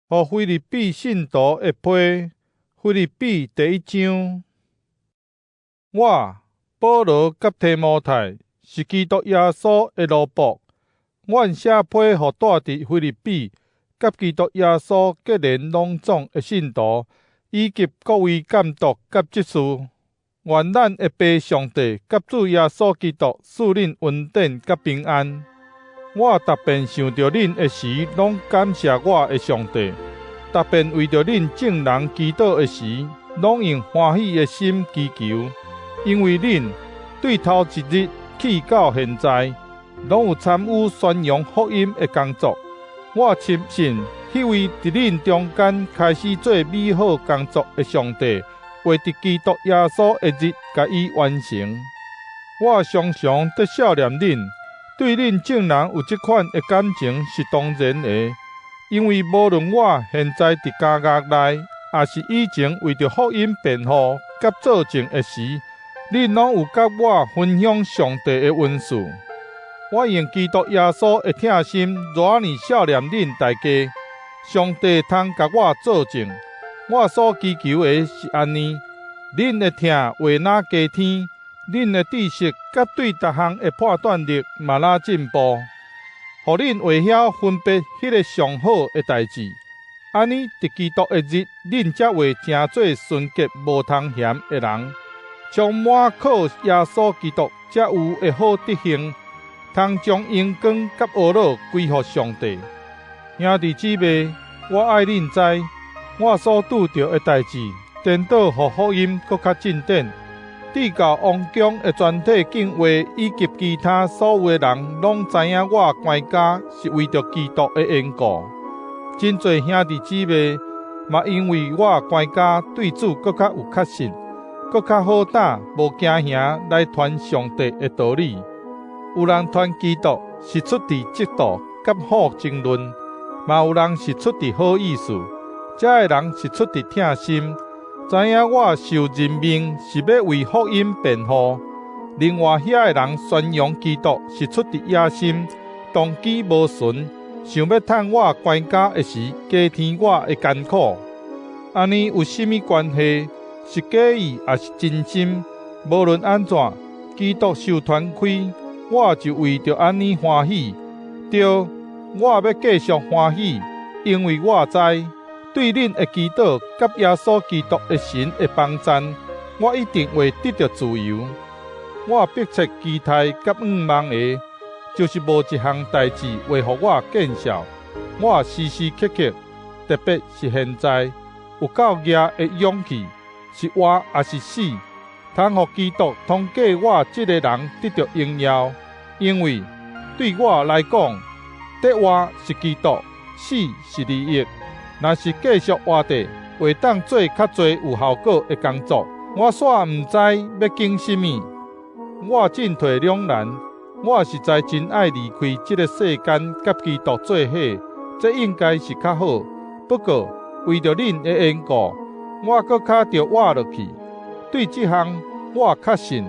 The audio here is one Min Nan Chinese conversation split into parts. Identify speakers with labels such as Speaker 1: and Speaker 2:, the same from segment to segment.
Speaker 1: 予腓立比信徒的批，腓立比第一章。我保羅佮提摩太是基督耶穌的奴僕，阮寫批予住佇腓立比，佮基督耶穌結連攏總的信徒，以及各位監督佮執事。願咱的父上帝佮主耶穌基督賜恁恩典佮平安。我逐遍想著恁的時，攏感謝我的上帝；逐遍為著恁眾人祈禱的時，攏用歡喜的心祈求，因為恁對頭一日起到現在，攏有參與宣揚福音的工作。我深信，彼位佇恁中間開始做美好工作的上帝，會佇基督耶穌的日共伊完成。我常常佇數念恁，對恁眾人有這款的感情是當然的，因為無論我現在佇監獄內，抑是以前為著福音辯護佮做證的時，恁攏有佮我分享上帝的恩賜。我用基督耶穌的疼心，偌爾數念恁大家，上帝通共我做證。我所祈求的是按呢：恁的疼會若加添，恁的知識佮對逐項的判斷力嘛若進步，予恁會曉分別彼个上好的代誌。按呢，佇基督的日，恁才會成做純潔無通嫌的人，充滿靠耶穌基督才有的好德行，通將榮光佮呵咾歸予上帝。兄弟姊妹，我愛恁知，我所拄著的代誌，顛倒予福音閣較進展。直到王宮的全體警衛以及其他所有的人，攏知影我關監是為著基督的緣故。真濟兄弟姊妹嘛，因為我關監，對主閣較有確信，閣較好膽，無驚嚇來傳上帝的道理。有人傳基督是出佇嫉妒佮好爭論，嘛有人是出佇好意思。這个人是出佇疼心，知影我受任命是欲為福音辯護。另外遐个人宣揚基督是出佇野心，動機無純，想欲趁我關監的時加添我的艱苦。按呢有啥物關係？是假意抑是真心？無論按怎，基督受傳開，我就為著按呢歡喜。對，我欲繼續歡喜，因為我知，對恁的祈禱佮耶穌基督的神的幫贊，我一定會得著自由。我迫切期待佮向望的，就是無一項代誌會予我見笑。我時時刻刻，特別是現在，有夠額的勇氣，是活抑是死，通予基督通過我這个人得著榮耀。因為對我來講，得活是基督，死是利益。若是繼續活著，會當做較濟有效果的工作。我煞毋知欲揀啥物，我進退兩難。我實在真愛離開這个世間，佮基督做伙，這應該是較好。不過為著恁的緣故，我閣較著活落去。對這項我確信，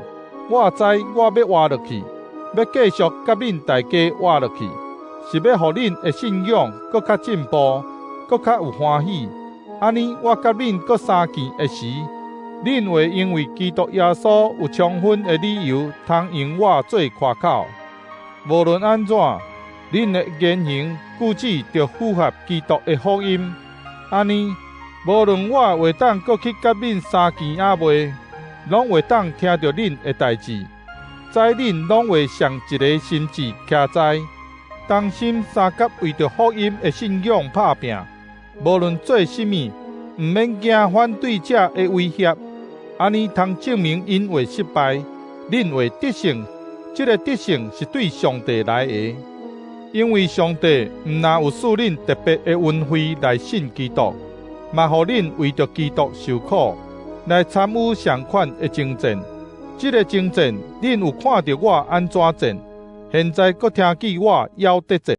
Speaker 1: 我知我欲活落去，欲繼續佮恁大家活落去，是欲予恁的信仰閣較進步，閣較有歡喜。按呢，我佮恁閣相見的時，恁會因為基督耶穌有充分的理由，通用我做誇口。無論按怎，恁的言行舉止著符合基督的福音。按呢，無論我會當閣去佮恁相見抑未，攏會當聽著恁的代誌，知恁攏會仝一个心志徛在，同心相佮為著福音的信仰拍拚。無論做啥物，毋免驚反對者的威脅，按呢通證明𪜶會失敗，恁會得勝。這个得勝是對上帝來的，因為上帝毋但有賜恁特別的恩惠來信基督，嘛予恁為著基督受苦，來參與仝款的爭戰。這个爭戰，恁有看著我按怎戰，現在閣聽見我猶佇戰。